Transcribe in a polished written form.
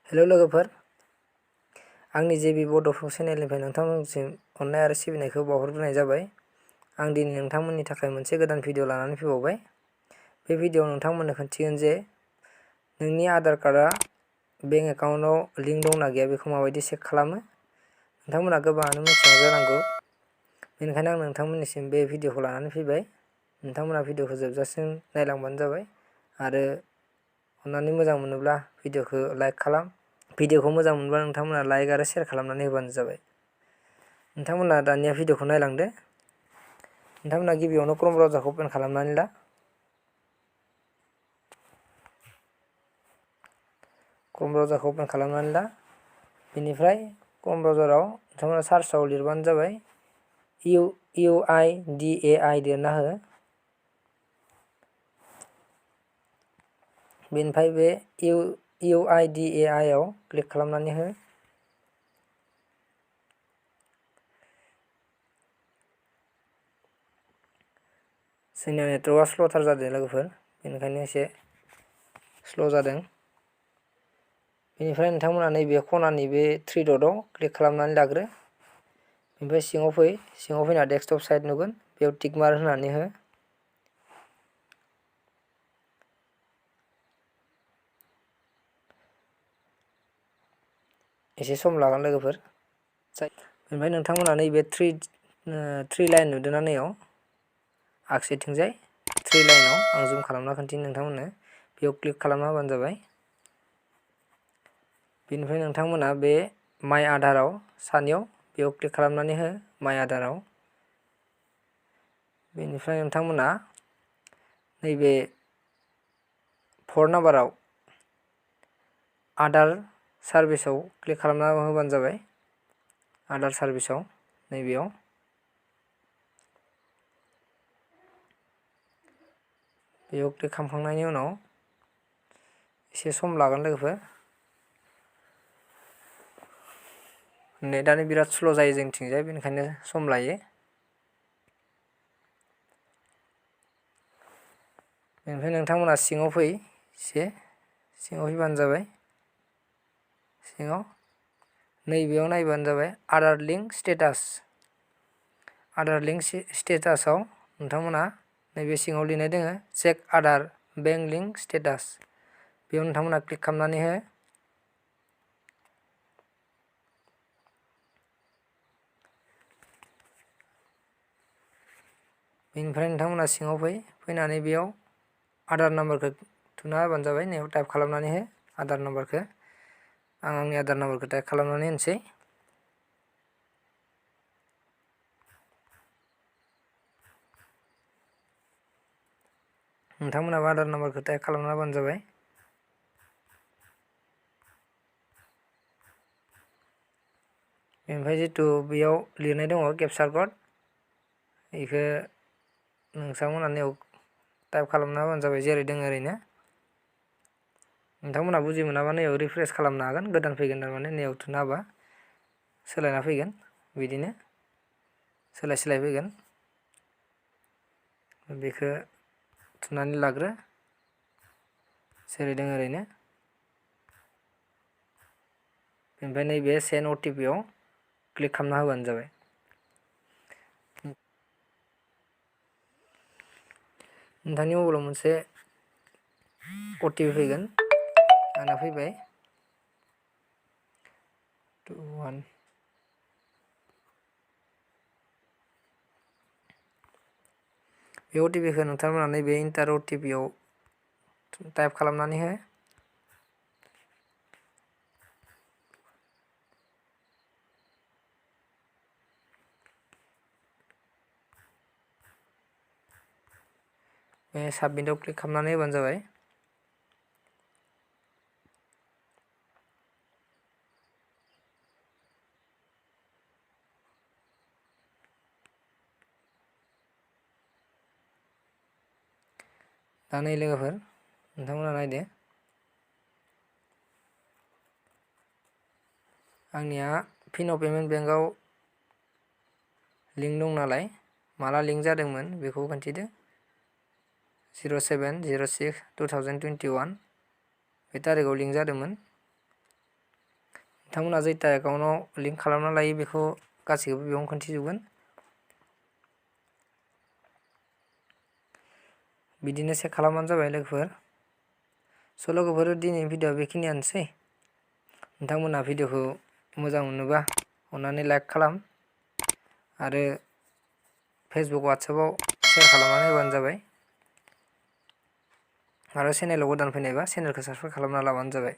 Hello लोगोफोर, आंनि जेबि बड' चेनेलनिफ्राय नोंथांमोनसिम अननाय आरो सिबिनायखौ बावहरग्रोनाय जाबाय। आं दिनै नोंथांमोननि थाखाय मोनसे गोदान भिडिअ लानानै फैबावबाय। बे भिडिअआव नोंथांमोननो खोन्थिगोन जे नोंनि आधार कार्डआ बेंक एकाउन्टआव लिंक दंना गैया बेखौ माबायदि चेक खालामो। नोंथांमोना गोबाङानो मिथिया जानांगौ, बेनिखायनो आं नोंथांमोननिसिम बे भिडिअखौ लानानै फैबाय। नोंथांमोना भिडिअखौ जोबजासिम नायलांबानो जाबाय आरो अन्नानै मोजां मोनोब्ला भिडिअखौ लाइक खालाम। भिडिअखौ मोजां मोनब्ला नोंथांमोना लाइक आरो शेयार खालामनानै होबानो जाबाय। नोंथांमोना दानिया भिडिअखौ नायलांदो। नोंथांमोना गिबियावनो क्रोम ब्राउजारखौ ओपन खालामनानै ला। क्रोम ब्राउजारखौ ओपन खालामनानै ला। बेनिफ्राय क्रोम ब्राउजाराव नोंथांमोना सार्चआव लिरबानो जाबाय UIDAI लिरना हो। बेनिफ्राय बे UIDAI आव क्लिक खालामनानै हो। जोंनिया नेटवर्कआ स्ल'थार जादों लोगोफोर, बेनिखायनो एसे स्ल' जादों। बेनिफ्राय नोंथांमोना नैबे खनानि बे थ्रि डटआव क्लिक खालामनानै लाग्रो। बेनिफ्राय सिङाव फै, सिङाव फैना डेस्कटप साइट नुगोन, बेयाव टिक मार्क होनानै हो। एसे सम लागोन लोगोफोर। बेनिफ्राय नोंथांमोना नैबे थ्रि लाइन नुदोंना नैयाव आगसिथिंजाय थ्रि लाइनाव आं जुम खालामना खोन्थिनो नोंथांमोननो, बेयाव क्लिक खालामना होबानो जाबाय। बेनिफ्राय नोंथांमोना बे माइ आधाराव सानियाव बेयाव क्लिक खालामनानै हो, माइ आधाराव। बेनिफ्राय नोंथांमोना नैबे 4 नाम्बाराव आधार सार्भिसाव क्लिक खालामना होबानो जाबाय। आधार सार्भिसाव नैबेयाव क्लिक खालामखांनायनि उनाव एसे सम लागोन लोगोफोर। नेटआनो बिराद स्ल' जायो जोंनिथिंजाय, बेनिखायनो सम लायो। बेनिफ्राय नोंथांमोना सिङाव फै, एसे सिङाव फैबानो जाबाय। सिङाव नैबेयाव नायबानो जाबाय Aadhaar link status. Aadhaar link स्टेटासाव नोंथांमोना नैबे सिङाव लिरनाय दोङो check Aadhaar bank link status, बेयाव नोंथांमोना क्लिक खालामनानै हो। बेनिफ्राय नोंथांमोना सिङाव फैनानै बेयाव आधार नाम्बारखौ थुना होबानो जाबाय। नैयाव टाइप खालामनानै हो आधार नाम्बारखौ। आं आंनि आधार नाम्बारखौ टाइप खालामनानै होनोसै। नोंथांमोनाबो आधार नाम्बारखौ टाइप खालामना होबानो जाबाय। बेनिफ्राय जितु बेयाव लिरनाय दङ केपचार कड, बेखौ नोंथांमोना नैयाव टाइप खालामना होबानो जाबाय, जेरै दङ ओरैनो। नोंथांमोना बुजि मोनाबा नैयाव रिफ्रेस खालामनो हागोन, गोदान फैगोन थारमाने नैयाव थुना होबा सोलायना फैगोन, बिदिनो सोलाय सोलाय फैगोन। बेखौ थुनानै लाग्रो, जेरै दङ ओरैनो। बेनिफ्राय नैबे सेन्ड OTP आव क्लिक खालामना होबानो जाबाय। नोंथांनि मबाइलाव मोनसे OTP फैगोन, आंना फैबाय 21। बे OTPखौ नोंथांमोना नैबे इन्टार OTP आव टाइप खालामनानै हो। बे साबमिटआव क्लिक खालामनानै होबानो जाबाय। दा नै लोगोफोर नोंथांमोना नायदो, आंनिया फिन' पेमेन्ट बेंकआव लिंक दं नालाय, माला लिंक जादोंमोन बेखौ खोन्थिदो। 07/06/2021 बे तारिखआव लिंक जादोंमोन। बिथांमोना जैता एकाउन्टआव लिंक खालामना लायो बेखौ गासैखौबो बेयावनो खोन्थिजोबगोन। बिदिनो चेक खालामबानो जाबाय लोगोफोर। स' लोगोफोर दिनैनि भिडिअ'आ बेखिनियानोसै। नोंथांमोना भिडिअ'खौ मोजां मोनोबा अन्नानै लाइक खालाम आरो फेसबुक वाट्सएपआव शेयार खालामनानै होबानो जाबाय। आरो चेनेलाव गोदान फैनायबा चेनेलखौ साबस्क्राइब खालामना लाबानो जाबाय।